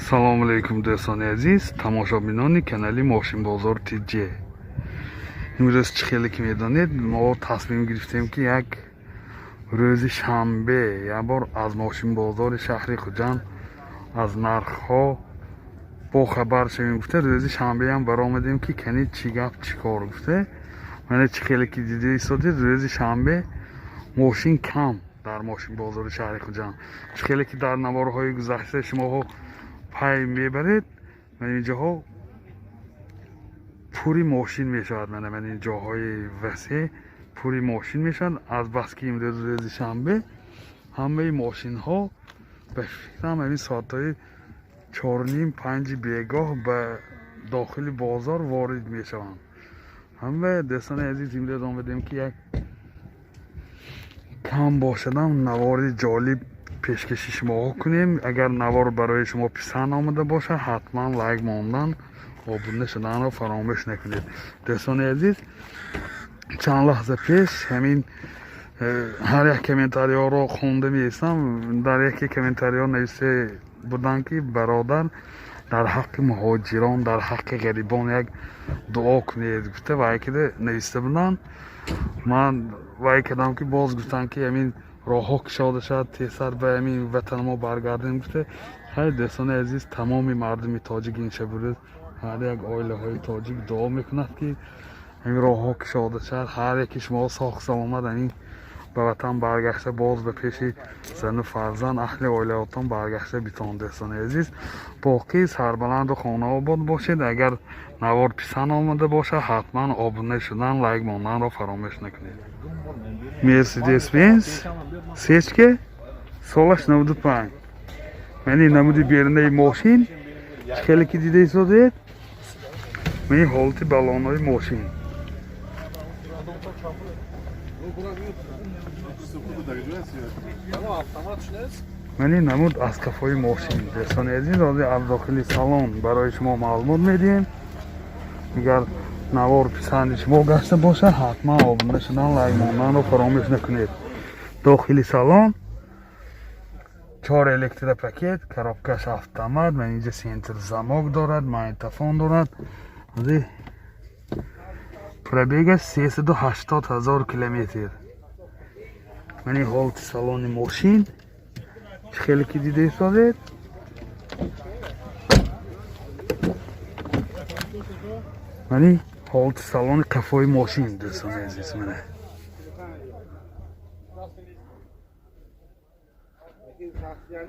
Салому алейкум, дӯстони азиз, тамошобинони канали Мошинбозор ТЖ. Имрӯз, чӣ хеле ки медонед, мо тасмим гирифтем, ки як рӯзи шанбе як бор аз мошинбозори шаҳри Хуҷанд аз нархҳо бохабар шавем гуфта, рӯзи шанбеам баромадем, ки кани чӣ гап, чӣ кор гуфта. Мана, чӣ хеле ки дида истодед, рӯзи шанбе мошин кам дар мошинбозори шаҳри Хуҷанд. Чӣ хеле ки дар наворҳои гузашта шумоҳо пай мебаред, ман инҷоҳо пури мошин мешавад. Мана, ман ин ҷоҳои васеъ пури мошин мешавад. Азбаски имрӯз рӯзи шанбе, ҳамаи мошинҳо, ба фикрам, ҳамин соатҳои 4:30, 5-и бегоҳ ба дохили бозор ворид мешаванд. Ҳама дӯстони азиз, имрӯз омадем, ки як кам бошадам навори ҷолиб пешкаши шумоҳо кунем. Агар навор барои шумо писанд омада бошад, ҳатман лайк мондан, обуна шуданро фаромӯш накунед. Дӯстони азиз, чанд лаҳза пеш ҳамин ҳар як комментариҳоро хонда меистам. Дар яке комментариҳо нависта буданд, ки бародар, дар ҳаққи муҳоҷирон, дар ҳаққи ғарибон як дуо кунед гуфта, вай кида нависта буданд. Ман вай кардам, ки боз гуфтанд, ки ҳамин роҳҳо кушода шавад, тезтар ба ҳамин ватани мо баргардем гуфта. Хай, дӯстони азиз, тамоми мардуми тоҷик ин шабу рӯз, ҳар як оилаҳои тоҷик дуо мекунад, ки ҳамин роҳҳо кушода шавад, ҳар яки шумо соҳ саломат ҳамин ба ватан баргашта, боз ба пеши зану фарзанд, аҳли оилаотон баргашта битон. Дӯстони азиз, боқӣ сарбаланду хонаобод бошед. Агар навор писанд омада бошад, ҳатман обуна шудан, лайк монданро фаромӯш накунед. Мерседес Бенз сечка, солаш 95. Мани намуди берунаи мошин, чӣ хеле ки дида истодед, мани ҳолати баллонҳои мошин. Мани намуд аз қафои мошин. Дӯстони азиз, ҳозир аз дохили салон барои шумо маълумот медиҳем. Агар навор писанди шумо гашта бошад, ҳатман обуна шудан, лайк монданро фаромӯш накунед. Дохили салон чор электропакет, коробкаш автомат. Ман инҷа центр замок дорад, магнитофон дорад. Пробегаш 380 000 километр. Мани ҳолати салони мошин, чӣ хеле ки дида истодед. Мани ҳолати салони қафои мошин, дӯстони азиз, мана.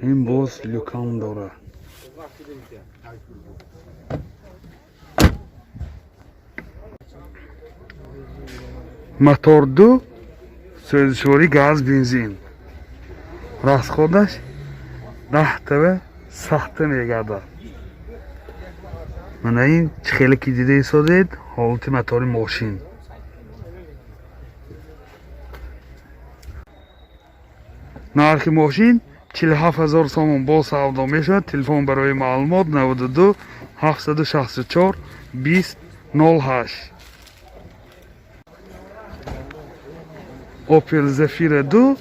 Ин боз люкам дорад. Мотор ду, сӯзишворӣ газ, бензин. Расходаш 10 тава сахта мегардад. Мана ин, чӣ хеле ки дида истодед, ҳолати мотори мошин. Нархи мошин 47 000 сомон, боз савдо мешавад. Телефон барои маълумот: 92 764 20 08. Опел Зафира 2,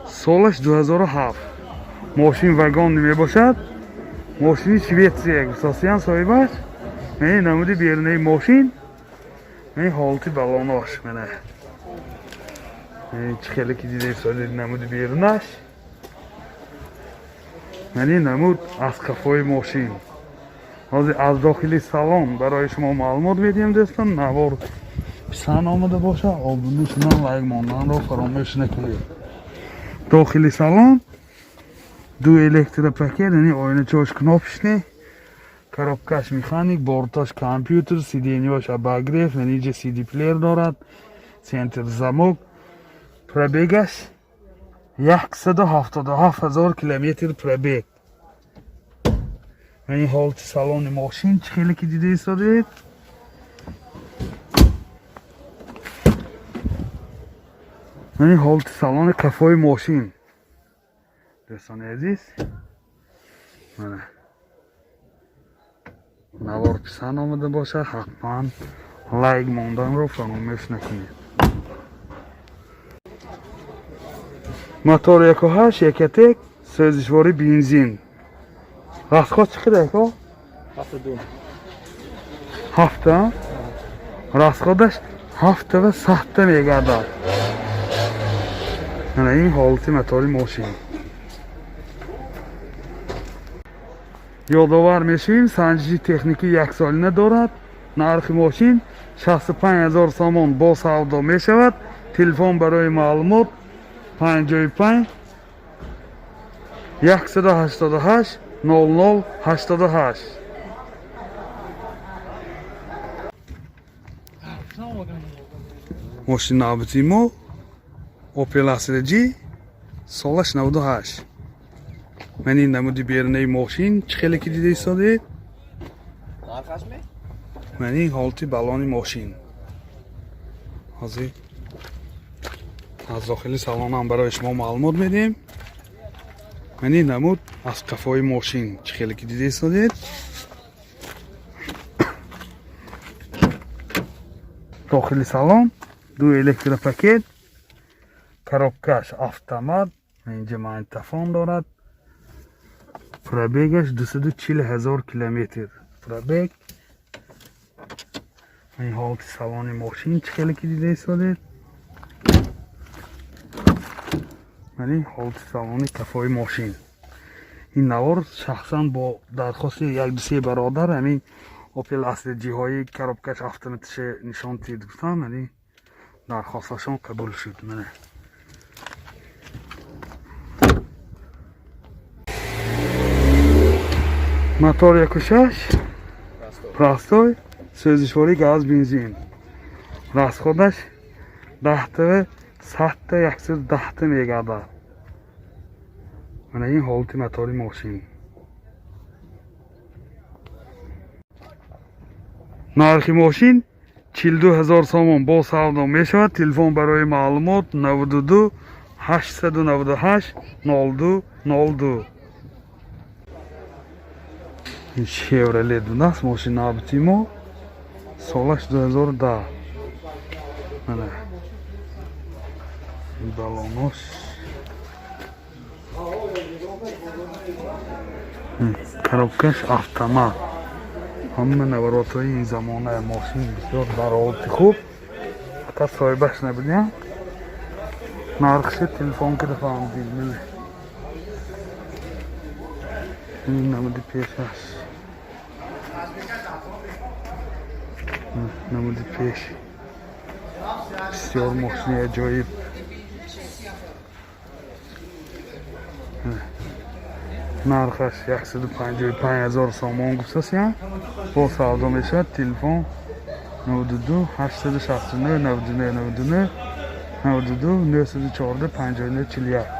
солаш 2007. Мошин вагон мебошад, мошини Шветсия гусосиян соҳибаш. Мани намуди берунаи мошин, мани ҳолати баллонош. Мана, чӣ хеле ки дида истодед, намуди берунаш. Мани намуд аз қафои мошин. Ҳозир аз дохили салон барои шумо маълумот медиҳем. Дӯстон, навор писанд омада бошад, обуна шудан, лайк монданро фаромӯш накунед. Дохили салон ду электропакет, яъне оиначаош кнопочный, коробкаш механик, бортош компютер, сиденьяш обогрев, яъне сд плеер дорад, центр замок. Пробегаш 177 000 километр пробег. Яъне ҳолати салони мошин, чӣ хеле ки дида истодед. Яъне ҳолати салони қафои мошин. Дӯстони азиз, мана, навор писанд омада бошад, ҳатман лайк монданро фаромӯш накунед. Мотор 1.8 Ecotec, сӯзишворӣ бензин. Расход чӣ қадар ако? 72. Ҳафта? Расходаш ҳафтава сахта мегардад. Мана ин ҳолати мотори мошин. Ёдовар мешавем, санҷиши техникӣ яксолина дорад. Нархи мошин 65 000 сомон бо савдо мешавад. Телефон барои маълумот 55 188 00 88. Мошин навбати мо Opel Astra G, солаш 98. Ман ин намуди берунаи мошин, чӣ хеле ки дида истодед. Ман ин ҳолати балони мошин. Ҳозир аз дохили салонам барои шумо маълумот медиҳем. Ман ин намуд аз қафои мошин, чӣ хеле ки дида истодед. Дохили салон ду электропакет, коробкаш автомат, инҷа магнитофон дорад. Пробегаш 240 000 километр пробег. Ин ҳолати салони мошин, чӣ хеле ки дида истодед. Ман ин ҳолати салони кафои мошин. Ин навор шахсан бо дархости як ду се бародар ҳамин Opel Astra G-ҳои коробкаш автоматише нишон тид гуфтам, ҳамин дархосташон қабул шуд. Мана мотор 1.6 простой, сӯзишворӣ газ бензин. Расходаш даҳтава садта 110та мегардад. Мана ин ҳолати мотори мошин. Нархи мошин 42 000 сомон бо савдо мешавад. Телефон барои маълумот 92 898 02 02. Ин Chevrolet будааст мошин навбати мо, солаш 2010. Мана балонош, коробкаш автомат. Ҳама наворотҳои ин замона. Мошин бисёр дар ҳолати хуб, фақат соҳибаш набудям. Нархши телефон кида фаҳмидем. Ин намуди пешаш, намуди пеш, бисёр мошини аҷоиб. Нархаш 155 000 сомон гуфтасям, бо савдо мешавад. Телефон 92 869 99 99 92 914 59 41.